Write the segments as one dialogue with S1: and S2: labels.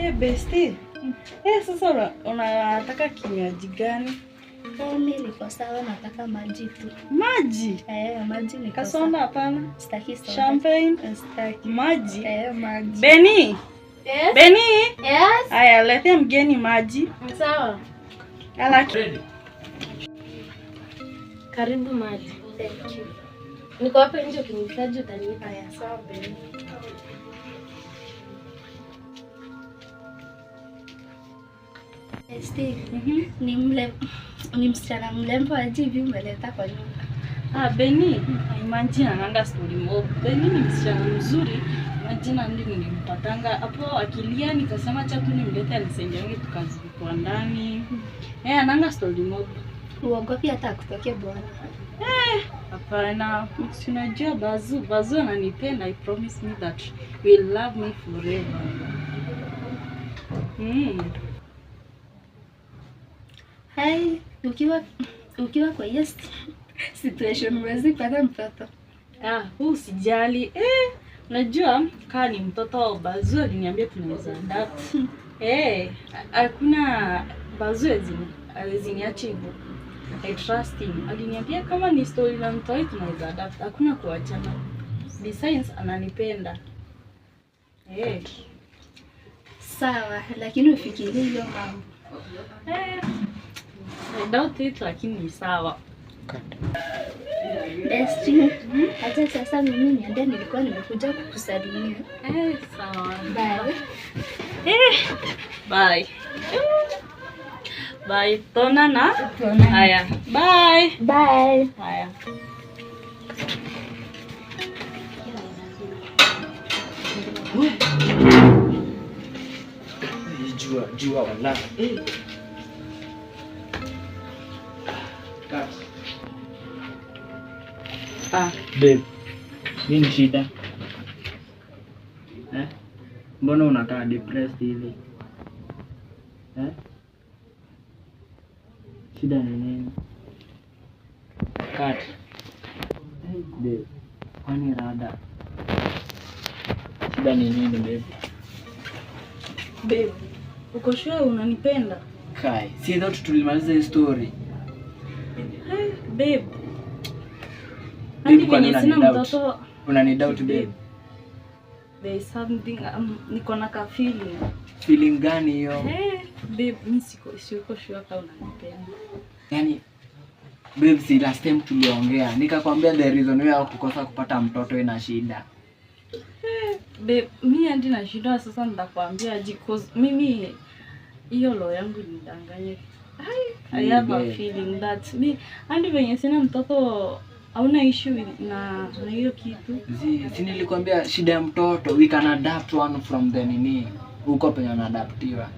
S1: Eh, bestie. Eh, sasa unataka kinywaji gani?
S2: Mimi niko sawa, nataka maji tu.
S1: Maji?
S2: Eh, maji niko sawa.
S1: Kasonda hapana.
S2: Sitaki soda.
S1: Champagne?
S2: Sitaki.
S1: Maji?
S2: Eh, maji.
S1: Beni!
S3: Yes.
S1: Beni!
S3: Yes.
S1: Aya, letea mgeni maji.
S3: Sawa.
S1: Alaki.
S3: Karibu maji.
S2: Thank you.
S3: Niko hapa nje, ukinihitaji utaniita.
S2: Haya, sawa Beni. Bestie, ni mle ni msichana mlembo aje hivi umeleta kwa nyumba.
S1: Ah, Beni, imagine ananga story mob. Beni ni msichana mzuri. Imagine andi nilimpatanga hapo akilia, nikasema acha tu nimlete anisaidiange tukazikwa ndani. Eh, ananga story mob.
S2: Uogopi hata akutokee bwana.
S1: Hapana, si unajua Bazu, Bazu ananipenda. I promise me that will love me forever. Mm.
S2: Hai, ukiwa kwa hiyo situation huwezi pata mtoto.
S1: Ah, huu usijali. Eh, unajua kaa ni mtoto Bazu aliniambia tunaweza adapt. Eh, hakuna Bazu hawezi niacha hivyo. I trust him. Aliniambia kama ni story na mtoi tunaweza adapt. Hakuna kuachana. Besides ananipenda. Eh.
S2: Sawa, lakini ufikirie hiyo mambo.
S1: Eh. I doubt it lakini ni sawa.
S2: Bestie, hata sasa mimi niende, nilikuwa nimekuja kukusalimia.
S1: Eh, sawa.
S2: Bye.
S1: Eh, bye. Bye. Tonana.
S2: Tuonane.
S1: Haya. Bye.
S2: Bye.
S1: Haya.
S4: Jua, jua wala. Eh. Cut.
S1: Ah,
S4: Babe, nini shida? Eh? Mbona unakaa depressed hivi? Eh? Shida ni nini? Cut. Babe, kwani rada? Shida ni nini babe?
S1: babe. Uko sure unanipenda?
S4: Kai, si thought tulimaliza hii story.
S1: Eh, babe.
S4: Babe,
S1: Hadi
S4: kwani
S1: venye sina
S4: unani-doubt?
S1: mtoto,
S4: Unani doubt babe?
S1: there is something niko na ka feeling.
S4: Feeling gani hiyo?
S1: Eh, babe, mimi siko sure kama unanipenda.
S4: Yaani babe, si last time tuliongea nikakwambia the reason wewe kukosa kupata mtoto ina shida.
S1: Babe, mimi hadi nashindwa sasa nitakwambia aje cause mimi hiyo roho yangu nidanganye. I have a
S4: Babe.
S1: feeling that mi hadi venye sina mtoto hauna issue na hiyo kitu.
S4: Si nilikwambia shida ya mtoto we can adapt one from the nini huko penye wanaadaptiwa.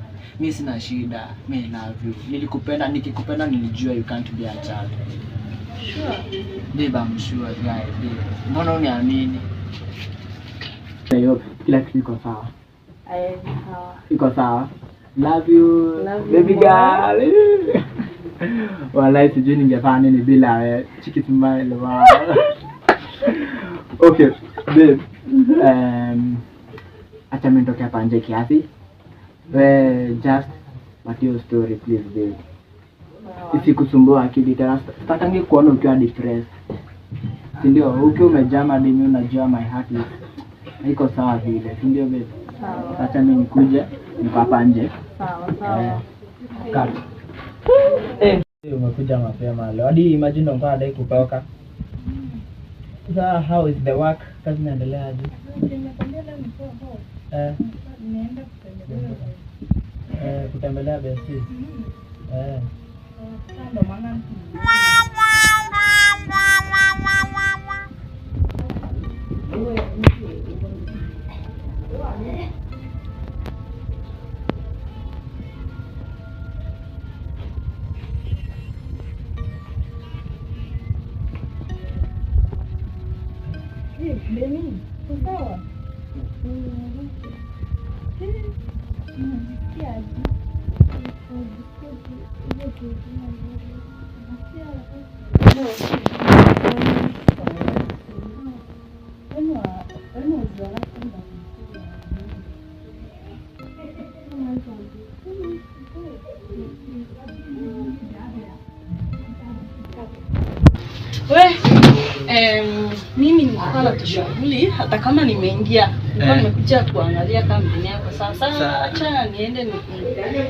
S4: Mi sina shida, mi love you. Nilikupenda, nikikupenda nilijua you can't be a child.
S1: Sure.
S4: Babe, I'm sure guy, babe. Mbona uniamini? I hope kila kitu iko sawa.
S1: Aya, sawa.
S4: Iko sawa. Love you.
S1: Love you
S4: baby
S1: more.
S4: girl. Walai sijui ningefanya nini bila wewe. Chiki smile wow. Okay, babe. Acha mimi nitoke hapa nje kiasi. We just patie story please babe. Isikusumbua akili tena. Sitakangi kuona ukiwa depressed. Si ndio? Ukiwa umejama hadi mimi unajua my heart is haiko sawa vile. Si ndio babe?
S1: Sawa.
S4: Acha mimi nikuje, niko hapa nje.
S1: Sawa, sawa.
S4: Cut. Eh, umekuja mapema leo. Hadi imagine ndo nadai kutoka. Sasa how is the work? Kazi inaendelea aje? Eh. Eh, kutembelea bestie. Eh.
S1: Beni, sawa? Nilikuwa na tushughuli hata kama nimeingia. Nilikuwa
S5: Eh.
S1: nimekuja kuangalia kama mgeni yako sawa.
S5: Sawa.
S1: Sawa, acha niende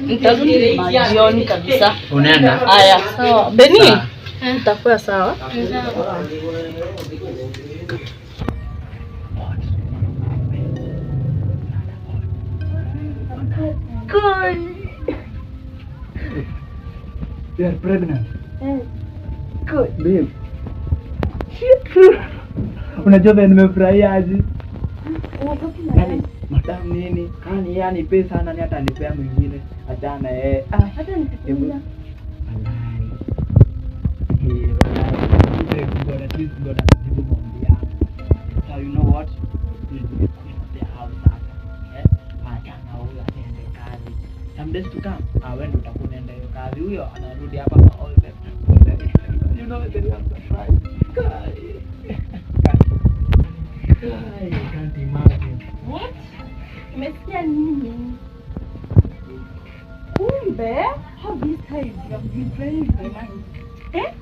S1: nitarudi majioni kabisa.
S5: Unaenda?
S1: Haya, sawa. Beni,
S5: Sawa.
S1: itakuwa sawa.
S4: You are pregnant. Good. Babe. Shit. Unajua vile nimefurahia aje? Yaani madam nini? Kani yeye anipee sana ni hata anipea mwingine. Achana yeye. Ah,
S1: Hata
S4: hebu.
S1: nikikuja.
S4: Walai. Eh, walai. Babe, God, at least God atajibu maombi yangu. So you know what? This is the queen of the house sasa. Eh? Achana huyo atende kazi. Some days to come, ah, wewe ndio utakuwa unaenda hiyo kazi. Huyo anarudi hapa kwa all the You know the real surprise. Guy. Guy, you can't imagine.
S1: What? Umesikia nini? Kumbe, how this time you have been playing with my mind. Eh?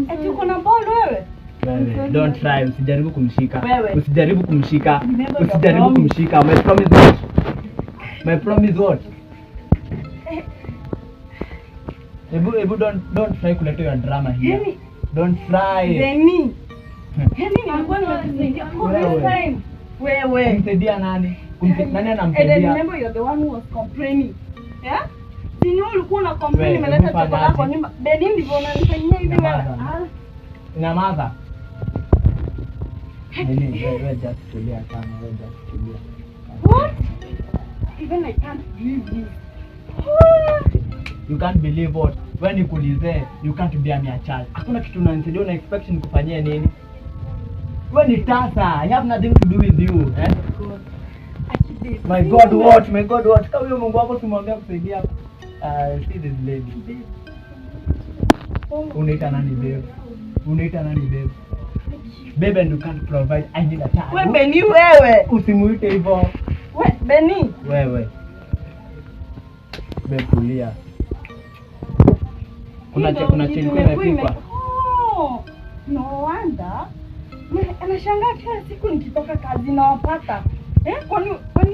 S1: Ati uko na ball wewe?
S4: Wewe, don't try, usijaribu kumshika.
S1: Wewe.
S4: Usijaribu kumshika.
S1: Remember your
S4: Usijaribu
S1: promise.
S4: kumshika. My promise what? My promise what? Ebu ebu don't try kuleta your drama here.
S1: Yaani,
S4: Don't try.
S1: Beni. Yaani nilikuwa nimekusaidia all this
S4: Wewe.
S1: time. Wewe.
S4: Kumsaidia nani? Nani
S1: And I
S4: anamsaidia?
S1: remember you're the one who was complaining. Yeah? Si ni wewe ulikuwa una complain
S4: Wewe,
S1: nimeleta
S4: hebu
S1: chakula
S4: fanya
S1: kwa
S4: aje?
S1: nyumba. Beni ndivyo unanifanyia hivi wewe.
S4: Nyamaza.
S1: Ah,
S4: Nyamaza. Nini? Wewe just tulia sana, wewe just tulia.
S1: What? Even I can't believe this. What?
S4: You can't believe what? Wewe nikuulize, you can't bear me a child. Hakuna kitu unanisaidia, una expect nikufanyie nini? Wewe ni tasa. I have nothing to do with you, eh?
S1: God. Aki babe.
S4: My God what? My God what? Kama huyo Mungu wako tumwambia kusaidia. See this lady. Unaita nani babe? Unaita nani babe? Babe and you can't provide. I need a child.
S1: We Beni wewe.
S4: Usimuite hivyo.
S1: We Beni.
S4: Wewe. Babe tulia. Kuna
S1: Hii ndo
S4: kuna
S1: kitu
S4: chini
S1: imekuwa
S4: imepikwa.
S1: Oh, no wonder. Anashangaa kila siku nikitoka kazi nawapata. Eh, kwani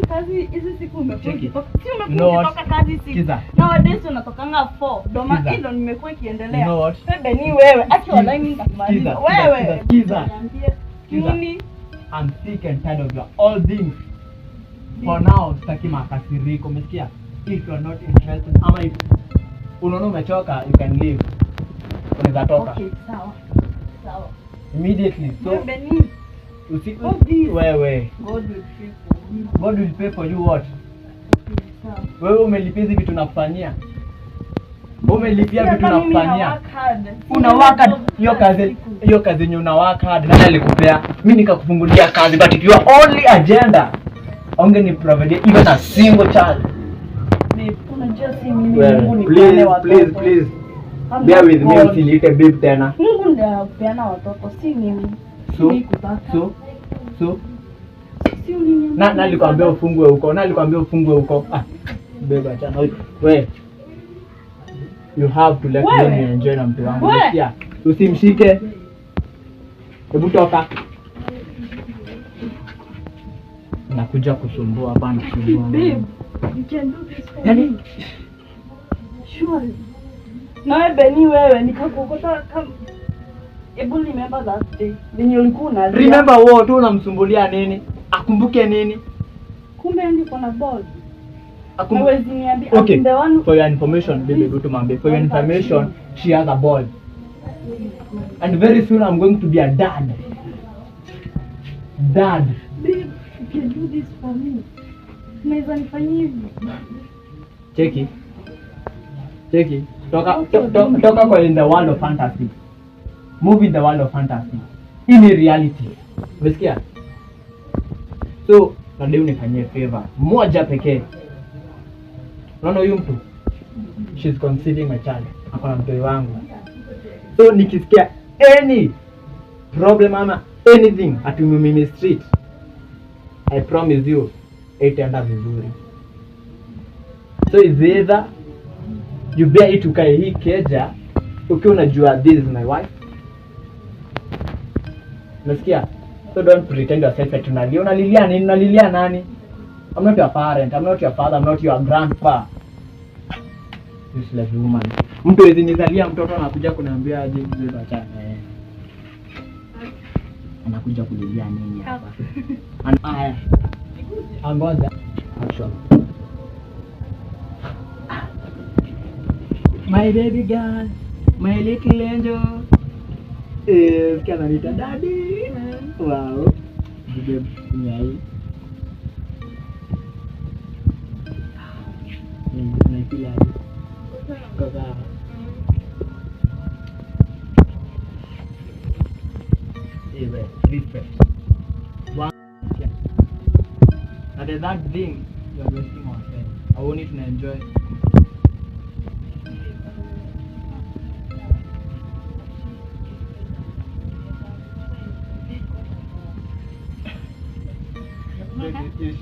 S1: kazi hizi siku umekuwa
S4: Cheki.
S1: ukitoka? Si
S4: You
S1: umekuwa
S4: know what?
S1: ukitoka kazi siku.
S4: Kiza.
S1: Nowadays unatokanga 4. Ndo
S4: Kiza.
S1: hii ndo nimekuwa ikiendelea.
S4: You know what?
S1: Wewe Beni wewe, acha walai mimi nitakumaliza.
S4: Kiza,
S1: Wewe.
S4: kiza, kiza.
S1: Niambie.
S4: Kiza.
S1: Nini?
S4: I'm sick and tired of your all things. For now, sitaki makasiriko. Umesikia? If you are not interested, ama if unaona umechoka, you can leave. Unaweza toka
S1: Okay, sawa. Sawa.
S4: immediately. So
S1: Wewe Beni,
S4: usi,
S1: All this.
S4: wewe,
S1: God will pay for you.
S4: God will pay for you what?
S1: Okay, sawa.
S4: Wewe umelipia hizi vitu nakufanyia. Wewe umelipia
S1: Si
S4: vitu
S1: hata mimi na
S4: nakufanyia.
S1: work hard. Si
S4: Una
S1: mimi
S4: work hard.
S1: job
S4: Hiyo
S1: kila
S4: kazi,
S1: siku.
S4: hiyo kazi yenye una work hard, nani alikupea? Mimi nikakufungulia kazi, but your only agenda ongeni provide even a single child.
S1: Babe, unajua si mimi
S4: Well,
S1: Mungu ni
S4: please,
S1: peane watoto.
S4: please, please.
S1: I'm
S4: Bear
S1: not
S4: with me,
S1: God.
S4: usiniite babe tena.
S1: Mungu ndiye anapeana watoto, si mimi.
S4: So,
S1: Si kutaka.
S4: so,
S1: Si uliniambia.
S4: na nalikwambia ufungwe huko, na alikwambia ufungwe huko. Ah, babe achana. We. You have to let
S1: Wewe.
S4: me enjoy na mtu wangu.
S1: Wewe.
S4: Umesikia? Usimshike. Hebu toka. Nakuja kusumbua hapa na kusumbua.
S1: Babe, you can do this for
S4: Yaani
S1: me. Surely. Nawe Beni wewe nikakuokota kama Hebu remember that day. Venye ulikuwa unalia.
S4: Remember what unamsumbulia nini? Akumbuke nini?
S1: Kumbe ndio uko na ball.
S4: Akumbuke.
S1: Huwezi niambia.
S4: Okay.
S1: I'm the one
S4: For your information, baby, go to Mambe. For your information, she has a ball. And very soon I'm going to be a dad. Dad.
S1: Babe, you can do this for me. Unaweza nifanyia hivi.
S4: Cheki. Cheki. Toka, toka kwa in the world of fantasy. Move in the world of fantasy. Hii ni reality. Umesikia? So, nadai unifanyie favor moja pekee. Unaona huyu mtu? She's conceiving my child. Ako na mtoi wangu. So nikisikia any problem ama anything ati mimi street, I promise you itaenda vizuri. So is either you bear it ukae hii keja ukiwa unajua this is my wife. Unasikia? So don't pretend yourself that unalia. Unalilia nini? Unalilia nani? I'm not your parent, I'm not your father, I'm not your grandpa. Useless woman. Mtu hawezi nizalia mtoto anakuja kuniambia aje mzee achana eh. Anakuja kulilia nini hapa? Haya. Angoja. Action. My baby girl, my little angel. Eh, sikia ananiita daddy. Wow. Babe, kunywa hii. Unaifeel aje? Iko sawa? Eh, we, respect. One, yeah. But there's that thing, you're wasting our time. I want you to enjoy.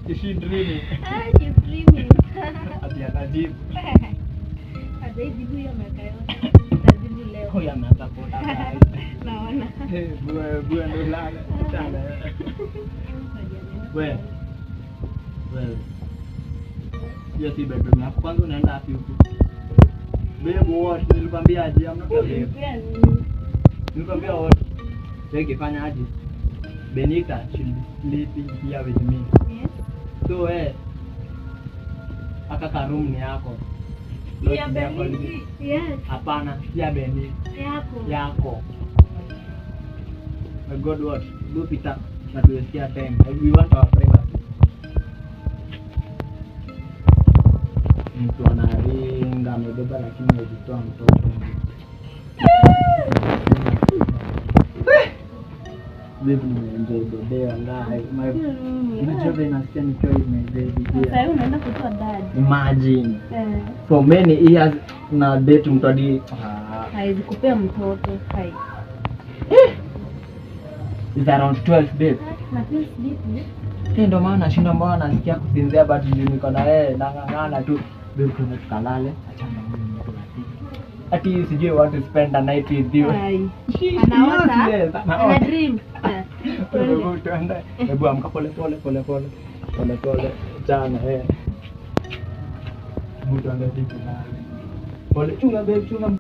S4: Is she dreaming?
S2: Ah, she's dreaming.
S4: Ati atajibu.
S2: Hajaijibu hiyo miaka yote. Atajibu leo.
S4: Huyu ameanza kuona.
S2: Naona.
S4: Eh, bue bue ndo lala. Chana. Wewe. Wewe. Hiyo si bedroom yako. Kwanza unaenda wapi huku? Babe, what? Nilikwambia aje? I'm not a babe. Nilikwambia what? Cheki, fanya aje? Benita should be sleeping here with me.
S2: Yes.
S4: So eh, aka ka room ni yako.
S1: Ya Beniti.
S2: Yes.
S4: Hapana, si ya Beni.
S2: Yako.
S4: Yako. My God, what? Do pita. Na tuwestia time. We want our privacy. Mtu anaringa amebeba lakini amejitoa mtoto. Babe, nimeenjoy the day wallahi. Unajua vile nasikia nikiwa with my baby
S1: Sasa
S4: here.
S1: hivi unaenda kutoa dad.
S4: Imagine.
S1: Eh,
S4: For many years na date mtu hadi ah,
S1: haizi kupea mtoto. Hai.
S4: It's around 12, babe.
S1: Na feel sleepy.
S4: Hii ndio maana nashinda, mbona nasikia kusinzia, but juu niko na wewe nang'ang'ana tu. Babe, tuende tukalale. Achana na huyu mtu ati. Ati sijui want to spend a night with you.
S1: Hai.
S4: She-
S2: Anaota?
S4: Useless,
S2: Ana
S4: anaota.
S2: dream. Eh.
S4: Hebu tuende. Hebu amka pole pole pole pole. Pole pole. Chana eh. Hebu tuende tukalale. Pole, chunga babe, chunga.